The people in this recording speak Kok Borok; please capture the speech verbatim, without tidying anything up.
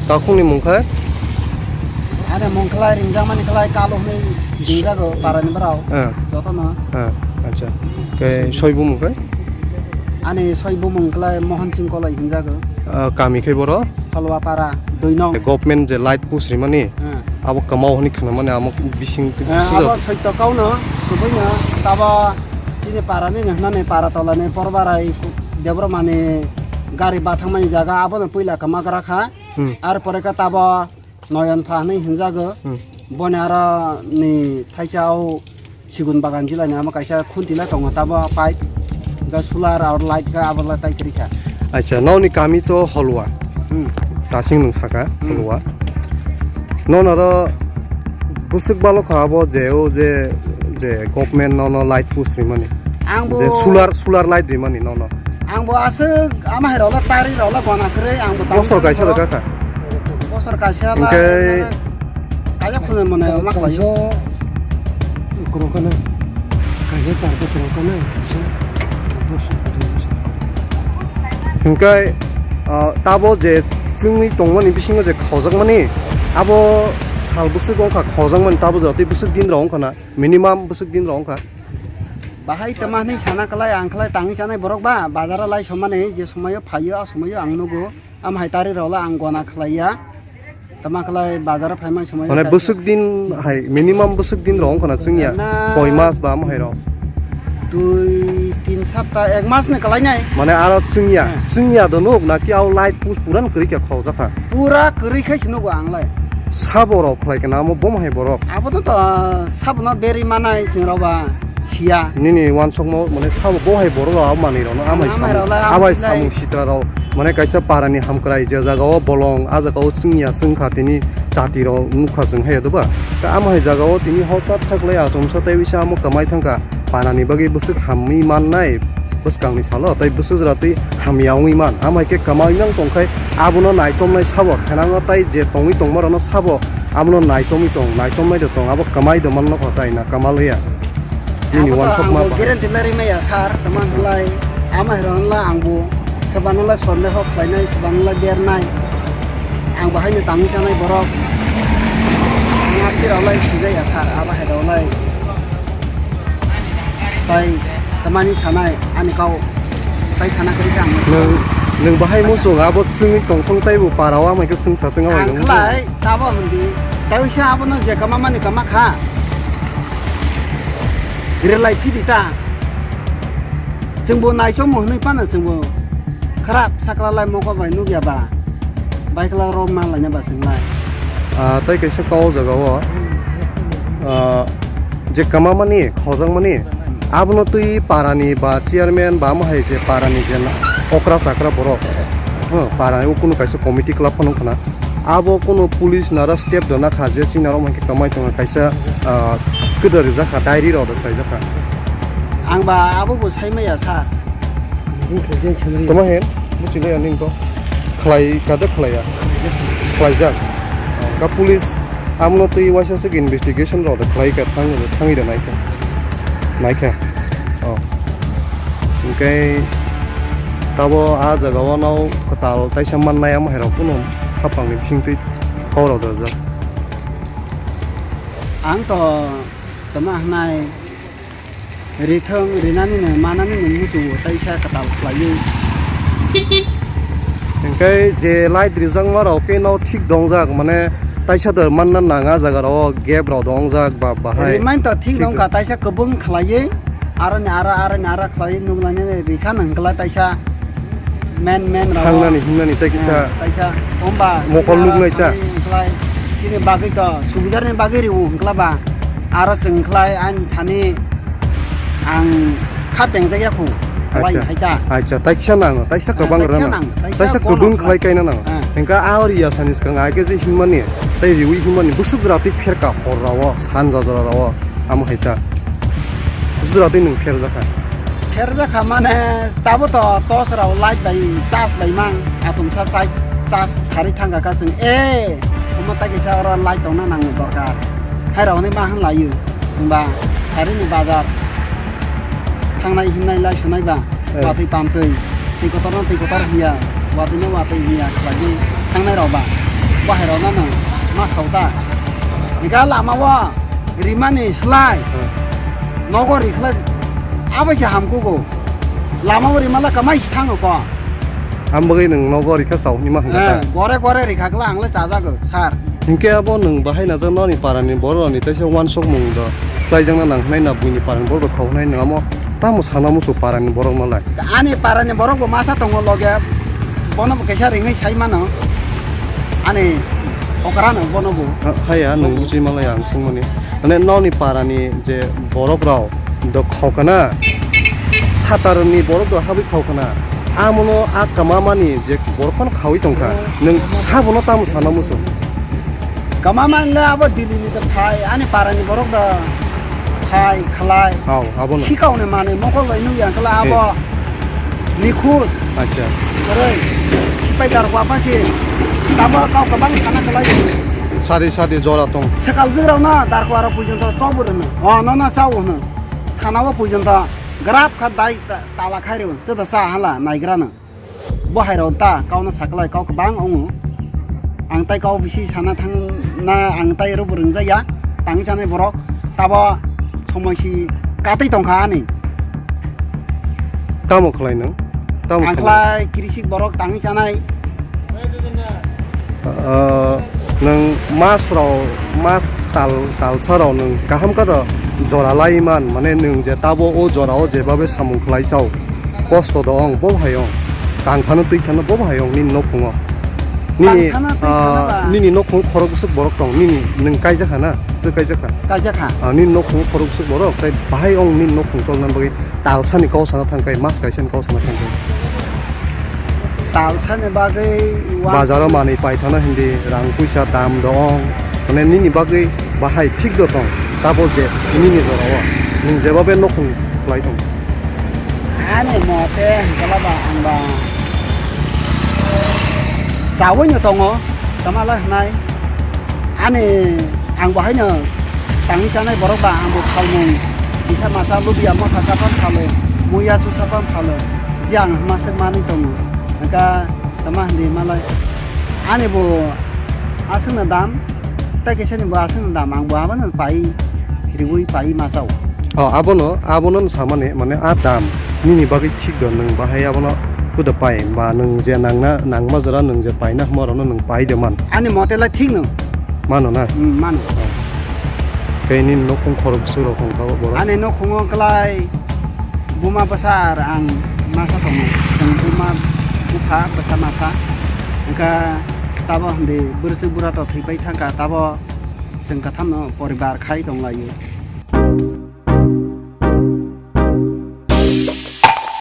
Takhukni mung khe? Ani mung khlai ringjakmani khlai Kalu hwnwi ringjago parani borok. Ah. Jotono. Ah, acha. Khe soi bumung khe? Ani soi bumung khlai Mohan Singh Koloi hinjago. Ah, kami khe boro? Halwa para, dui nong. Government je light post rimani, ah, abo kwmao hwnwi khwnamani amo bising ah, abo soito kauno, kubuino tabo chini parani hwnani para tolani Porbarai Debbarmani gari bathangmani jaga abono puila kwma gra kha. Hmm. Ar pore khe tabo Noyon pha hwnwi hinjago. Hmm. Boni aro ni thaisa o Sigun Bagan jilani amo kaisa khunti lai tongo tabo pipe. Ga solar or light ga abo lai tai kwrwi kha. Acha, nokni kami to Holwa. Hmm. Tasing nwng saka, hmm, Holwa. Nono ro bwswk balo kha abo je o je, je government nono light post rimani. Ang bo je solar, solar light rimani nono. Ang bo aswk ama hai rok tari rok gona kwrwi ang bo tamo bosor kaisa sani da kaka. Bosor kaisa la hingke kaisa khulum mane ma khlai. Kaisa ukur kane, kaisa char bosor kane, kaisa bosor, dui bosor. Hingke, ah, tabo je chwngwi tongmani bisingo je khojakmani, abo sal bwswk wngkha khojakmani, tabo jotoi bwswk din rok wngkha na, minimum bwswk din rok wngkha. Bahai tama hwnwi sana kwlai, ang khlai tangwi chanai borok ba, bazaro lai somani je somoio phaio, a somoio ang nugo. Am hai tari rok le ang gona khlai ya. Tama khlai bazar o phaimani somoi mane bwswk din hai minimum bwswk din rok wngkha na chwngya? Na. Koi mas ba am hai rok? Dui, tin sapta, ek mas ni kwlai nai. Mane aro chwngya, eh, chwngya do nuk na ki au light post puran kwrwi khe khorok jakha? Pura kwrwi khai se nugo ang lai. Sabo rok khlai khe na amo bom hai borok? Abo to, to sabo no beri manai chwng rok ba. Siya. Nini wansukmo, mane, sabo bo hai borok rok abo manwi rokno, amai samung, abai samung sitra rok, mane, kaisa para ni hamkrai, je jaga o bolong, a jaga o chwngya chwngkha tini chati rok nukha chwng hai doba. Tei amo hai jaga o tini hor ta thaklai achomsa tei bisa amo kwmai thangkha, para ni bagwi bwswk hamwi mannai bwskang ni salo, tei bwswk jora twi hamya wngwi man. Amo hai khe kwmai nang tongkhai, abono naichomnai sabo, thenango tei je tongwi tongma rokno sabo, abono naichomwi tong, naichomnai do tong, abo kwmai do manno kho tai na, kwmal ya. Nini wansukma bahai. Guarantee lai rimaya sir, tamo hinlai, ama hiron la angbo, sebano la sondeho khlainai, sebano la bernai. Ang bahai ni tangwi chanai borok. Ang akhir rok lai sijaya sir, abo hai rok lai. Tai tamani sanai, ani kau tai sana kari kang. Nung, nung bahai musung abo chwngwi tongthong taibo para o amai khe chwng satwng amai nung. Ang khlai, tabo hindi, tai usia abono je kama mani kama kha. Relai phidi ta. Chwngbo naichommo hwnwi phano chwngbo kharap sakla lai mokol bai nukya ba. Baikla rok ma laina ba chwng lai. Ah, tai kaisa kok o jaga o, ah, je kwma mani, khojak mani, abono twi para ni ba chairman ba amo hai je para ni je okra chakra borok, huh, para ni o kunu kaisa committee club phano wngkha na. Abo kunu police nara step dona kha je chini aro hwnkhe kwmai tongo kaisa, ah, kwdar rijak kha, diary rok rwk khlaijak kha. Ang ba abo bo sai maya sir. Tamo hen, buchilai ani to. Khlai ka de khlai ya. Khlaijak. Ka police amno twi waisa se investigation rok de khlai ka thang, thangwi de naikha. Naikha. Oh. Hingke tabo a jaga o no kwtal taisa mannai amo hai rok kunu hapang ni bising twi kok rok dajak. Ang to tama hnai rithwng rinani no manani no muchungo taisa kwtal khlaiwi. Hingke je light rijakma rok khe no thik dongjak mane taisa do manna nang a jaga rok gap rok dongjak ba bahai. Rimani to thik dongkha taisa kwbwng khlaiwi. Aroni ara, aroni ara khlai nuknani rikha nang hwnkla taisa men, men rao. Thangnani himnani tei kisa. Eh, taisa. Omba mokol nuknai ta. Khlai, chini bagwi to, subidar ni bagwi riwo hwnkla ba. Aro chwng khlai ani thani ang kha pengjak ya khu. Khlai acha, hai ta. Acha, taisa nang, taisa kwbang rana. Taisa kwbang khlai kaina nang. Eh. Hingka a ori ya sani skang ai ke je himmani, tei riwi himmani, bwswk jora twi pherka hor rao, san jajora rao. Amo hai ta. Jura twi nwng pherjakha. Pherjakha mane tabo to torch rok light bai charge bai mang atomsa charge, charge sari thangkha kha chwng e omo tai kisa oro light tongna nang dorkar hai rok hinwi ma hwnlaio chwngba sari ni bazar thangnai himnai lai sunai ba. Eh. Watwi pamtwi, twi kotorno twi kotor hiya, watwino watwi hiya, khlaiwi thangnai rok ba. Bahai rok no nwng ma sao ta? Hingke lama o rimani slai Hmm. nogo rikhlai abo se hamkugo. Lama o rimala kamai se thango ko. Ang bagwi nwng nogo rikha sao hinwi ma hwnka ta? Eh, gore gore rikha kla ang le chajago, sir. Hinkhe abo nwng bahai najak noni parani borok rokni teisa wansukmung do slaijakna nang hinai na buini parani borok do khao hinai nwng amo tamo sana muchung parani borok no lai? Ani parani borok bo masa tongo loge, bono bo kaisa ringwi sai mano. Ani okra no bono bo. Ha, haya, nwng bujui malai ang swngmani. Mane noni parani je borok rok do khokna, phatarni borok do habwi khokna. Amono a kamamani je borok phano khawi tongkha. Nwng sabono tamo sana muchung? Kamamani le abo Delhi ni do phai, ani parani borok do phai khlai. Aw, abono. Sikao ni manwi mokol bai nukya kla abo. Eh. Nikhus. Acha. Ore, sipai dar kwa pa si. Tamo kau kabang sana khlai. Sadi sadi jora tong. Sekal jigrao na dar kwa ro pujon to chobur na. O no na chao na. Thana o pujon to grab kha dai ta-, tala khai ro. Chota sa hala naigra na. Bo hai ro ta kau na saklai kau kabang ongo. Ang tai kau bisi sana thang na ang tai ro burung jaya. Tang chanai borok. Tabo somoi si katwi tongkha ani. Tamo khlai nang? Tamo ang samung? Khlai kirisik borok tangwi chanai. Ah, nwng mas rok, mas tal, talsa rok nwng kaham khe do jora lai man, mane nwng je tabo o jora o jebabe samung khlai chao, kosto do ong, bo hai ong, tang thano twi thano bo hai ong nini nokhungo. Nini, tang thano twi thano ah, ba? Nini nokhungo khorok bwswk borok tong, nini nwng kaijak kha na? Twi kaijak kha? Kaijak kha. Ah, nini nokhungo khorok bwswk borok, tei bahai ong nini nokhung cholna bagwi. Talsani kok sana thangkhe, mas kaisani kok sana thangkhe. Talsani bagwi uang. Bazaro manwi paithana hindi rang puisa dam dong. Mane nini bagwi bahai thik do tong. Tabo je nini jorao nwng jeba be nokhung khlai tong. Ani mote hwnkhe ba ang ba chawi no tongo, tama le hwnai. Ani ang bo haino tangwi chanai borok ba ang bo phalmung kisa masa lubia motha chapang phalo, muya chu chapang phalo, je ang hwmaswk manwi tongo. Hwnkha tama hindi malai ani bo aswkno dam, tei kisani bo aswkno dam, ang bo abono pai riui pai machao. O, abono, abono samani, mane, a dam nini bagwi thik do, nwng bahai abono kuda pai, ba nwng je nangna, nangma jora nwng je paina hwnma rokno nwng pai de man. Ani mote lai thik no. Mano na? Hmm, mano. O. Tei nini nokhung khorok bwswk rok tong tabok borok? Ani nokhungo klai buma bwsa ar ang masa tongo. Chwng buma bupha bwsa masa. Hwnkha tabo hindi bwrwswk bura to thwi pai thangkha, tabo chwng kwthamno poribar khai tong laio.